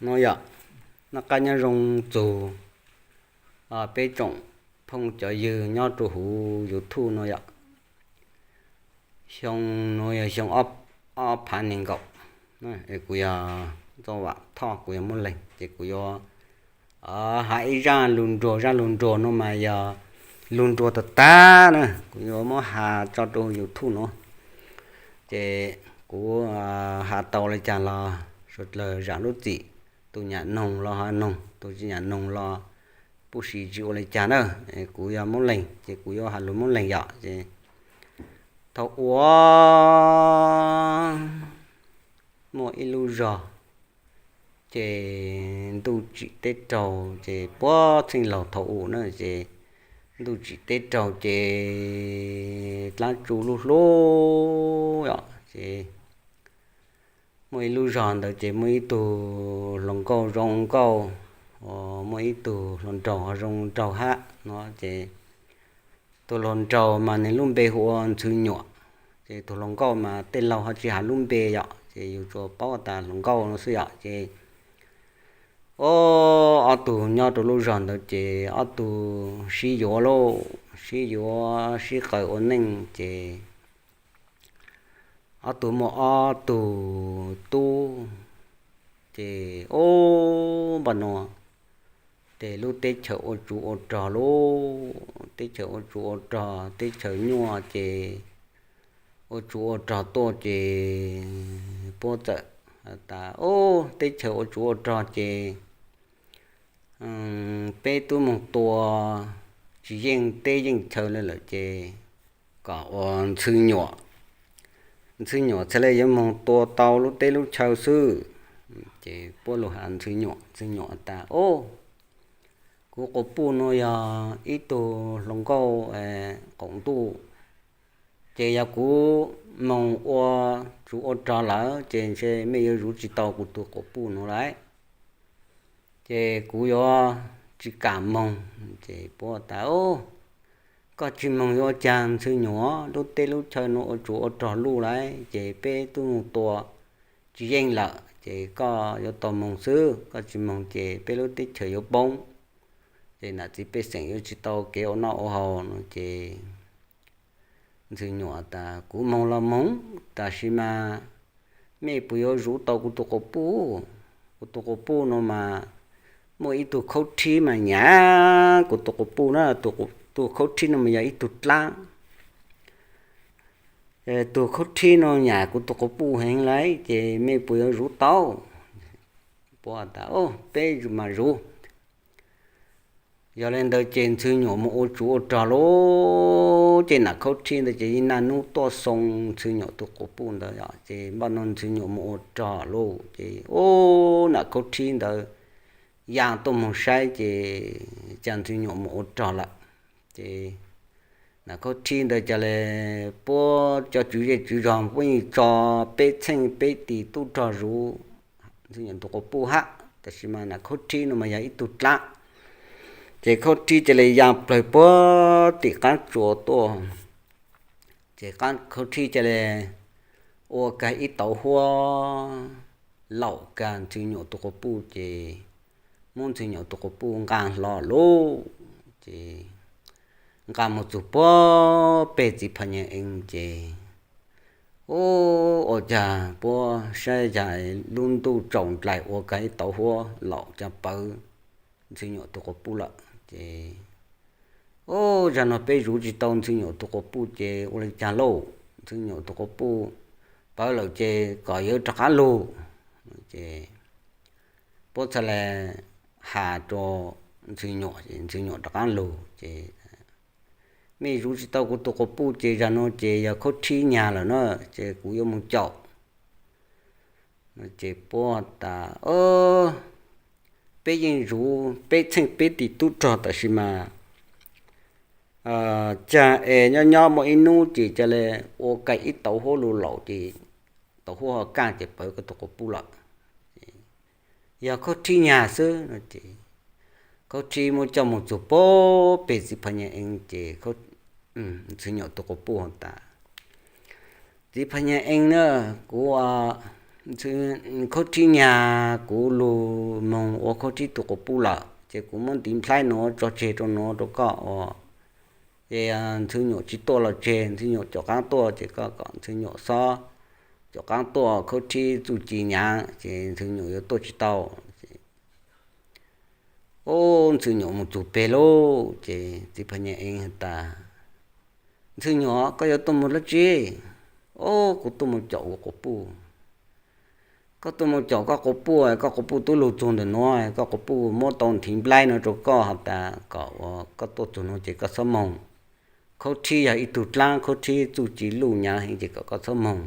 no yom. Noj qab nyob zoo txug peb tsoom phooj cov ywg nyob rua huv YouTube no yom. Xyoo nuav yog xyoo ob phav nees nkaum, kuv yog Ntxoov Vam Thoj, kuv yog Moob Leeg ces kuv yuav has ib zaj lug nruag. Zaj lug nruag no mas yog lug nruag tag tag na, kuv yuav muab has tso rua YouTube no. Ces kuv has tau le caag los suav dlawg zaam lub txim, tus nyam noog los ho noog, tus tsi nyam noog los puj sim tsi ua le caag na. Kuv yog Moob Leeg ces kuv yuav has lug Moob Leeg yom. Ces thaum ub muaj ib lub zog, ces ntuj tsim teb raug, ces puag txheej laug thaum ub na, ces ntuj tsim teb raug ces dlaab tsi lub hlub yom. Ces muaj ib lub zog ntawd ces muaj ib tug hluas nkauj zoo nkauj, muaj ib tug hluas nraug ho zoo nraug hab no. Ces tus hluas nraug mas nwg lub npe hu ua Ntxhw Nyuam, ces tus hluas nkauj mas tej laug ho tsi has lub npe yom, ces yus tsuas paub tas hluas nkauj no xwb yom. Ces o, ob tug nyob rau lub zog ntawd ces ob tug sib yuav lauj, sib yuav sib qaws ua neej ces ob tug muaj ob tug tub. Ces o, npaum no ces lub teb chaws ua tsuv ua rog lauj, teb chaws ua tsuv ua rog, teb chaws nyuaj ces ua tsuv ua rog tuaj ces puab txawm has tas, o, teb chaws ua tsuv ua rog ces peb tub moog tua tsis yeej teb yeej chaw le lawm ces kom ua Ntxhw Nyuam, Ntxhw Nyuam txhad le yuav moog tua tau lub teb lub chaw xwb. Ces puab lug has Ntxhw Nyuam, Ntxhw Nyuam tas, o, kuv quas puj nuav yog ib tug hluas nkauj qaum ntuj, ces yog kuv moog ua tsuv ua rog lawm ces ntshe mej yuav zuv tsis tau kuv tug quas puj nuav lawm. Ces kuv yuav tsis kam moog. Ces puab tas, o, koj tsis moog yuav ua caag Ntxhw Nyuam, lub teb lub chaw nuav ua tsuv ua rog luj lawm ces peb tub moog tua tsis yeej lawm ces koj yuav tau moog xwb, koj tsis moog ces peb lub teb chaws yuav poob, ces nam txiv pej xeem yuav tsis tau kev ua noj ua haus no. Ces Ntxhw Nyuam tas, kuv moog los moog, tab sis mas mej puas yuav zuv tau kuv tug quas puj? Kuv tug quas puj nuav mas muaj ib tug khaub rhib mas nyam kuv tug quas puj na, tug khaub rhib nuav mas yog ib tug dlaab. Tug khaub rhib nuav nyam kuv tug quas puj heev lawm ces mej puas yuav zuv tau? Puab tas, o, peb mas zuv. Yog le ntawd ces Ntxhw Nyuam moog ua tsuv ua rog lauj, ces nam khaub rhib ntawd ces ib naj nub tuaj xoo Ntxhw Nyuam tug quas puj ntawd os. Ces npaj no Ntxhw Nyuam moog ua rog lauj, ces ub, nam khaub rhib ntawd yaa tuaj moog saib ces cas Ntxhw Nyuam moog ua rog lawm. Ces nam khaub rhib ntawd ca le puab cov tswv zej tswv zog puab yeej tso peb txheej peb tis tub rog zuv Ntxhw Nyuam tug quas puj hab, tab sis mas nam khaub rhib no mas yog ib tug dlaab. Ces khaub rhib ca le yaa plawg puag tim qaab tsua tuaj. Ces khaub rhib ca le ua kag ib tauv huab laum kag Ntxhw Nyuam tug quas puj, ces muab Ntxhw Nyuam tug quas puj nqaa hlo lauj. Ces nqaa moog txug puag peg txiv Phas Nyas Ees ces ub, ua cas puab saib cas lub ntuj tsaus ndlais ua kag ib tauv huab laum ca pawv Ntxhw Nyuam tug quas puj lawm. Ces ub, zag no peb zuv tsis tau Ntxhw Nyuam tug quas puj ces ua le caag lauj? Ntxhw Nyuam tug quas puj pawv lawm ces kom yawg rov qaab lug. Ces puab txhad le has rua Ntxhw Nyuam, Ntxhw Nyuam rov qaab lug. Ces mej zuv tsis tau kuv tug quas puj ces zag no ces yog khaub rhib nyag lawm na, ces kuv yuav moog caum. Ces puab tas, peb yeej zuv peb txheej peb tis tub rog tab sis mas ca es nyob nyob muaj ib nub ces ca le ua kag ib tauv huab lug laum ces tauv huab ho kaj ces pawv koj tug quas puj lawm. Yog khaub rhib nyag xwb no ces khaub rhib muab coj moog txug puag peg txiv Phas Nyas Ees ces Ntxhw Nyuam tug quas puj has tas, txiv Phas Nyas Ees na, kuv Khaub Rhib nyag kuv lug moog ua Khaub Rhib tug quas puj lawm, ces kuv muab ntiv nplhaib nuav tso tseg rua nuav rua koj ua. Ces Ntxhw Nyuam tsis tuaj los tseg, Ntxhw Nyuam caum qaab tuaj, ces koj kom Ntxhw Nyuam xob caum qaab tuaj, Khaub Rhib txuj ci nyaav ces Ntxhw Nyuam yuav tuaj tsis tau. Ub, Ntxhw Nyuam moog txug peg lawm ces txiv Phas Nyas Eev has tas, Ntxhw Nyuam, koj yuav tuaj moog dlaab tsi? Ub, kuv tuaj moog caum kuv quas puj. Koj tuaj moog caum koj quas puj, koj quas puj tub lug txug ntawm nuav, koj quas puj muab tau ntiv nplhaib nuav rua koj has tas kom ua koj tuaj txug nuav ces koj xob moog. Khaub Rhib yog ib tug dlaab, Khaub Rhib txuj ci luj nyaav heev ces kom koj xob moog.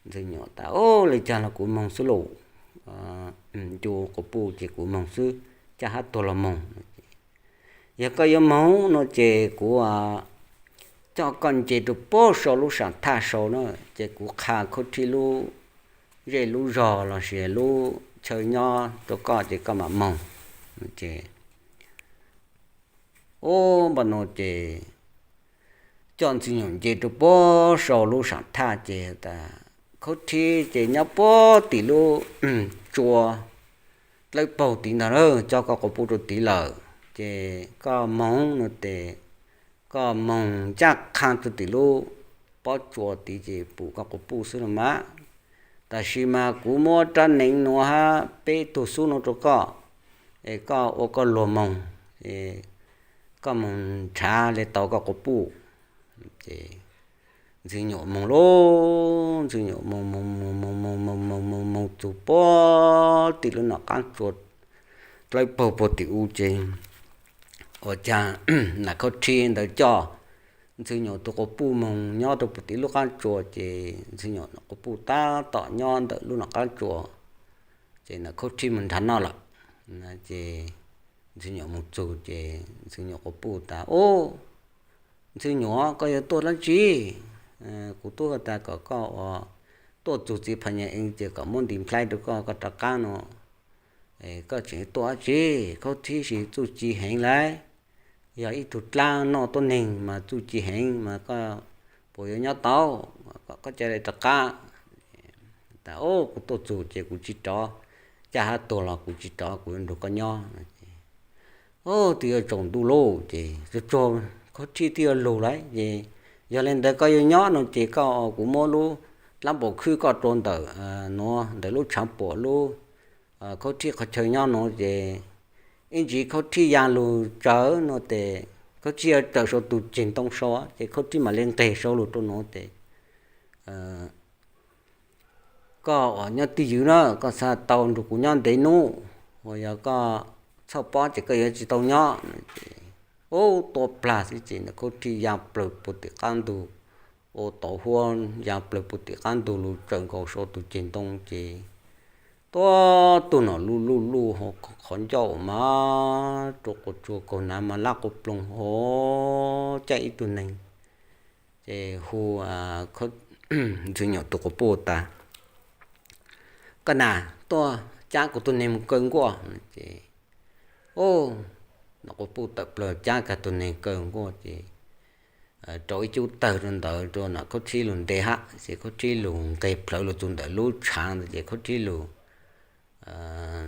Ntxhw Nyuam tas, Ub, le caag los kuv moog xwb lauj. Ncu quas puj ces kuv moog xwb, caaj hab tuag los moog. Yog koj yuav moog no ces kuv coj koj nce rua puag sau lub saam thaj sau na, ces kuv qha Khaub Rhib lub zej lub zog lossis lub chaw nyob rua koj ces koj maam moog. Ces ub, npaum no ces coj Ntxhw Nyuam nce rua puag sau lub saam thaj ces tas, Khaub Rhib ces nyob puag tim lub tsua dlawb paug tid ntag lawm, coj koj quas puj rua tid lawm. Ces koj moog no ces koj moog ncaj qha rua tim lub pob tsua tid ces pum koj quas puj xwb los mas. Tab sis mas kuv muab rab hneev nuav hab peb tug xub nuav rua koj, es koj ua koj luag moog, koj moog nrhav le tau koj quas puj. Ces Ntxhw Nyuam moog lauj, Ntxhw Nyuam moog moog moog moog moog moog moog moog moog txug puag tim lub nom qaab tsua dlawb paug puag tim u ces ua caag nam Khaub Rhib ntawd coj Ntxhw Nyuam tug quas puj moog nyob rua puag tim lub qaab tsua ces Ntxhw Nyuam quas puj tab tom nyob ntawm lub nom qaab tsua. Ces nam Khaub Rhib moog nrhav noj lawm. Ces Ntxhw Nyuam moog txug ces Ntxhw Nyuam quas puj tas, Ub, Ntxhw Nyuam, koj yuav tuaj dlaab tsi? Kuv tub has tas kom koj ua tuaj txug txiv Phas Nyas Eev ces kom muab ntiv nplhaib rua koj, koj rov qaab no. Koj tseem tuaj dlaab tsi? Khaub Rhib txuj ci heev lauj, yog ib tug dlaab noj tuab neeg mas txuj ci heev mas koj puas yuav nyob tau? Koj ca le rov qaab. Tas, Ub, kuv tuaj txug ces kuv tsis rov, caaj hab tuag los kuv tsis rov, kuv yuav nrug koj nyob. Ub, twb yuav tsaus ntuj lauj ces tsuag tsuag Khaub Rhib twb yuav lug lawm ces yog le ntawd koj yuav nyob no ces koj, kuv muab lub dlaab paum khwb koj rua ntawm nuav, ntawm lub tshaav puam lub Khaub Rhib qhov chaw nyob nuav ces ib ntsis Khaub Rhib ya lug tsawv no ces Khaub Rhib ya tsawv sau tug ceg ntoo sau ces Khaub Rhib mam le nqeg sau lug rua nuav ces koj ua nyob twj ywm na, koj xaav tau nrug kuv nyob ntev nub, uas yog koj txhob pob ces koj yuav tsis tau nyob. Ub, tua plag xwb ces nam Khaub Rhib ya plawg puag tim qaab ntug, ua tauv huab ya plawg puag tim qaab ntug lug tsawv nkaus sau tug ceg ntoo ces tuab tug nom luj luj luj hauv qhov ncauj mas rua quas tsuag kaug nav mas lab quas ploog hov caij ib tug neeg. Ces hu Ntxwg Nyuam tug quas puj tas, Koj nam, tuaj cab kuv tug neeg mus kaw nkuaj. Ces, o, nom quas puj tawm plaws cab kiag tug neeg kaw nkuaj ces rau ib cub tawg rau ntawd rau nom Khaub Rhib lug nte hab, ces Khaub Rhib lug nqeg plhawv lug txug ntawm lub tshaav ntawd ces Khaub Rhib lug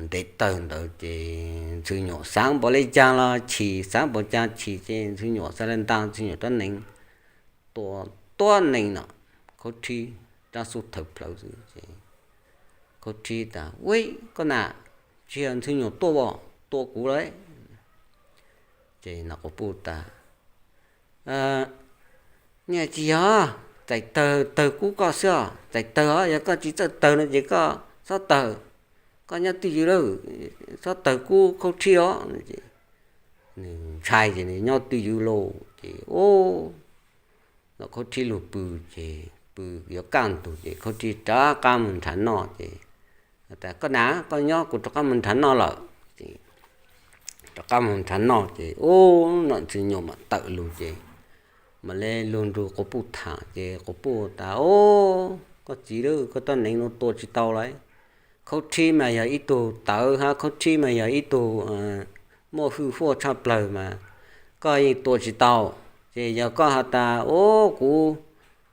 nte tawg ntawd ces Ntxwg Nyuam xaav npaum le caag los chim, xaav npaum caag chim ces Ntxwg Nyuam xaav le ntaag Ntxwg Nyuam rab hneev tua tuab neeg no, Khaub Rhib rab xub thawm plhawv xwb ces Khaub Rhib tas, Ua, koj nam, tsis yog Ntxwg Nyuam tuaj as, tua kuv lawm. Ces nom quas puj tas, Niag tsis yog, txais tawg tawg kub koj xwb os, txais tawg os, yog koj tsis txawj tawg no ces koj txhob tawg, koj nyob twj ywm lawm, txhob tawg kub Khaub Rhib os. Nws ntshai ces nws nyob twj ywm lauj ces, o, nom Khaub Rhib lug pw ces pw yuav kaj ntug ces Khaub Rhib rov qab mus nrhav noj ces, tas, Koj nam, koj nyob, kuv rov qab mus nrhav noj lawm. Rov qab mus nrhav noj ces, o, nom Ntxwg Nyuam mam tawm lug ces mam le lug nrug quas puj tham ces quas puj tas, O, koj txiv, koj rab hneev no tua tsis tau lawm. Khaub Rhib mas yog ib tug tawv hab, Khaub Rhib mas yog ib tug muaj hwj huaj tshaj plawg mas koj yeej tua tsis tau. Ces yog koj has tas, O, kuv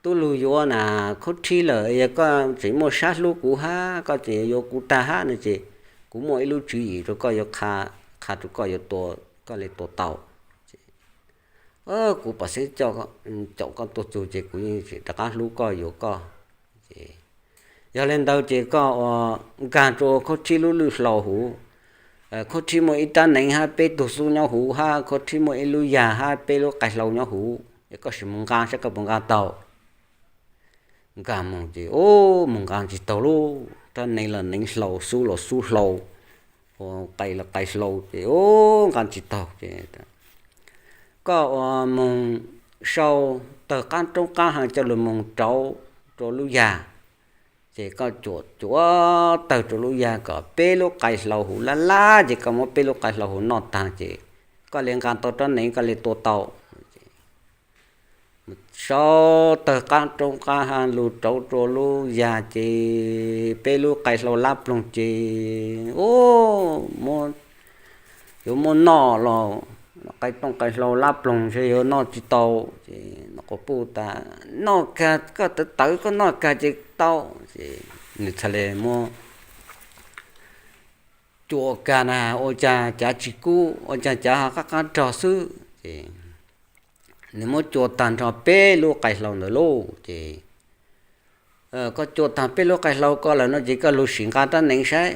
tub lug yuav na, khaub thib lawm, yog koj tseem muaj sab hlub kuv hab, koj tseem yuav kuv tag hab no ces kuv muaj ib lub tswv yim rau koj yuav qha, qha rau koj yuav tua, koj le tua tau. Kuv pom xeeb caum koj tuaj txug ces kuv yeej tseem rov qab hlub koj yuav koj. Yog le ntawd ces koj ua nkaag rua khaub thib lub lwj hlau huv. Khaub thib muaj ib rab neev hab peb tug xub nyob huv hab khaub thib muaj ib lub yag hab peb lub qai hlau nyob huv, es koj sim mus nqaa saib koj puas nqaa tau. Nkaag moog ces ub, mus nqaa tsis taug lub, rab neev los neev hlau, xub los xub hlau, qai los qai hlau ces ub, nqaa tsis taug ces koj ua moog sau tawg qaab roob qaab hav coj lug moog rauv rua lub yag, ces koj cuam cuam tawg rua lub yag kom peb lub qai hlau huv lab lab ces koj muab peb lub qai hlau huv noj taag ces koj le nqaa tau rab neev, koj le tua tau. Sau tawg qaab roob qaab hav lug rauv rua lub yag ces peb lub qai hlau lab ploog ces ub, yuav muab noj los qai rooj qai hlau lab ploog ntshe yuav noj tsis tau. Ces Nom Quas Puj tas, noj kag, koj tawv tawv koj noj kag ces tau. Ces nws txhad le muab cua kag na, ua caag cav tsis kub, ua caag cav ho qaab qaab rog xwb. Ces nws muab cua taag nrho peb lub qai hlau ntawd lauj. Ces koj cua taag peb lub qai hlau ko lawm no ces koj lug sim nqaa rab neev saib.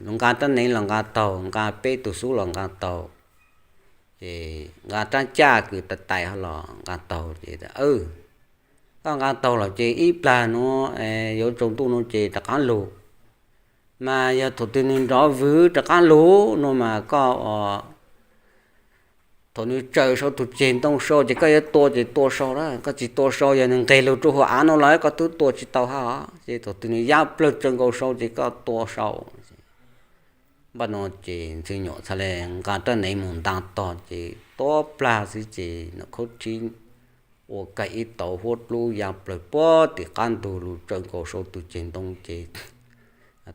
Lug nqaa rab neev los nqaa taug, nqaa peb tug xub los nqaa taug, ces nqaa rab caj kws tais tais ho los nqaa taug. Ces koj nqaa taug lawm ces ib plag nuav yuav tsaus ntuj nuav ces rov qaab lug. Mas yog thaum twg nws nrov vwv rov qaab lug nuav mas koj, thaum nws tsaws sau tug ceg ntoo sau ces koj yuav tua ces tua sau lawm, koj tsis tua sau, yog nws nqeg lug rua huv av nuav lawm koj twb tua tsis tau hab. Ces thaum twg nws yaj plawg tsaws nkaus sau ces koj tua sau. Npaj no ces Ntxwg Nyuam txhad le nqaa rab neev moog ntaa tog ces tuab plag xwb ces Nom Khaub Thib ua kag ib tauv huab dlub ya plawg puag tim qab ntug lug tsaws nkaus sau tug ceg ntoo ces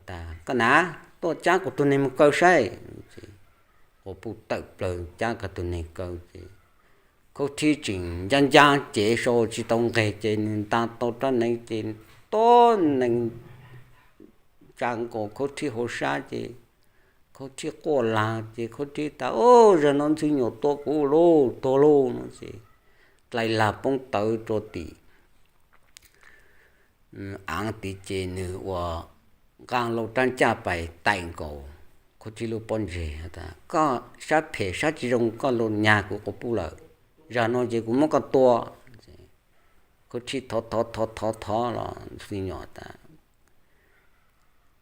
tas, koj na, tuaj caab kuv tug neeg moog kaw saib. Quas Puj tawm plawg caab kag tug neeg kaw ces Khaub Thib tseem ncaj ncaj cev sau tsis tau nqeg ces nws ntaa tau rab neev ces tuab neeg tsa nkaus Khaub Thib hauv sab ces Khaub Thib quaj laag ces Khaub Thib tas, ub, zaum no Ntxwg Nyuam tua kuv lauj, tuag lauj no ces dlai lag poob tawv rua tim aav tid ces nws ua nqaa loo rab caj pais tais nkaus Khaub Thib lub pob ntseg tas, koj sab phem sab tsis zoo koj lug nyag kuv Quas Puj lawm, zaum no ces kuv muab koj tua. Khaub Thib thov thov thov thov thov los Ntxwg Nyuam tas,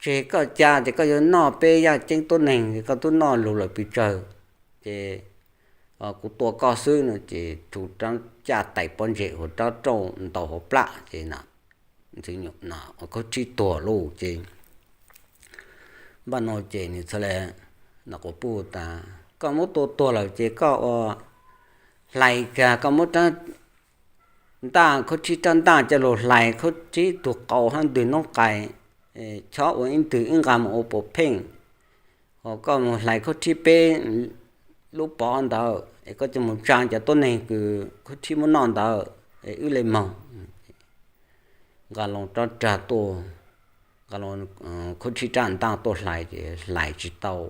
tseg koj ca ces koj yuav noj peb yaj ceeb tuab neeg, koj tub noj lug lawm pes tsawg, ces kuv tua koj xwb no ces tug rab caj tais pob ntseg ua rab rauj ntaus hauv plab ces Ntxwg Nyuam, Khaub Thib tuag lauj ces npaj no ces nws txhad le, Nom Quas Puj tas, koj muab tua tuag lawm ces koj ua hlais kag, koj muab rab ntaj, Khaub Thib rab ntaj coj lug hlais Khaub Thib tug qau hab ntwg noob qais, chob ua ib ntwg ib nqag mus ua puav pheej. Ho koj mus hlais Khaub Thib peb lub pov ntawd es koj coj mus tsaa cov tuab neeg kws Khaub Thib muab noj ntawd es wb le moog. Nqaa loo rab rag tuaj, nqaa loo Khaub Thib rab ntaj tuaj hlais ces hlais tsis tau.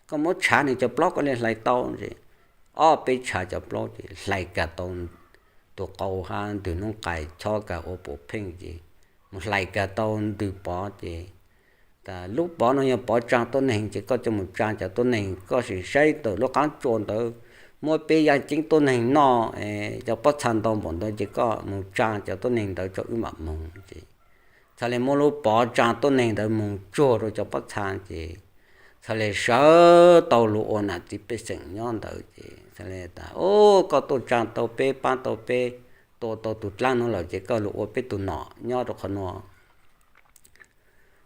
Koj muab tshav nws cov plaub koj le hlais tau es ob peb tshav cov plaub ces hlais kag tau tug qau hab ntwg noob qais chob kag ua puav pheej ces mus hlais kag tau ntwg pov ces tas, lub pov no yog pov tsaa tuab neeg ces koj coj mus tsaa cov tuab neeg, koj sim saib tawm lub qaab tsua ntawd muab peb yaj ceeb tuab neeg noj, cov pob txha ntau npaum ntawd ces koj mus tsaa cov tuab neeg ntawd tso wb mam moog ces txhad le muab lub pov tsaa tuab neeg ntawd mus tsuag rau cov pob txha ces txhad le sawv tau lug ua nam txiv pej xeem nyob ntawd ces txhad le tas, ub, koj tuaj tsaa tau peb, paab tau peb, tua tau tug dlaab nuav lawm ces koj lug ua peb tug nom nyob rau qhov nuav.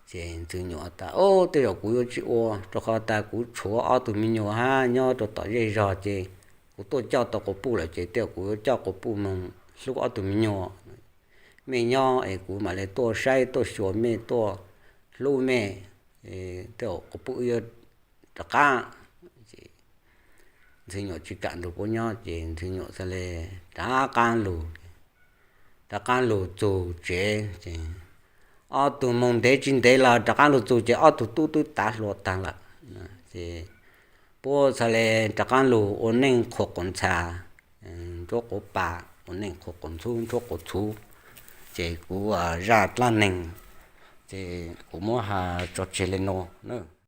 Ces Ntxwg Nyuam tas, ub, tej zaum kuv yuav tsis ua, rau qhov tas kuv tshuav ob tug me nyuam hab nyob rau tom zej zog ces kuv tuaj coj tau Quas Puj lawm ces tej zaum kuv yuav coj Quas Puj moog hlub ob tug me nyuam. Mej nyob es kuv mam le tuaj saib tuaj xyuas mej tuaj hlub mej, tej zaum Quas Puj wb yuav rov qaab. Ntxwg Nyuam tsis kam nrug puab nyob ces Ntxwg Nyuam txhad le rov qaab lug. rov qab lug txug tsev ces ob tug moog ntev tsis ntev los rov qab lug txug ces ob tug tub twb tav hluas taag lawm. Ces puab txhad le rov qab lug ua neej qhuas quas ntxha, ntsuab quas pa, ua neej qhuas quas ntxhub ntsuab quas txhuv. Ces kuv zaj dlaab neeg ces kuv muab has tso tseg le nuav na.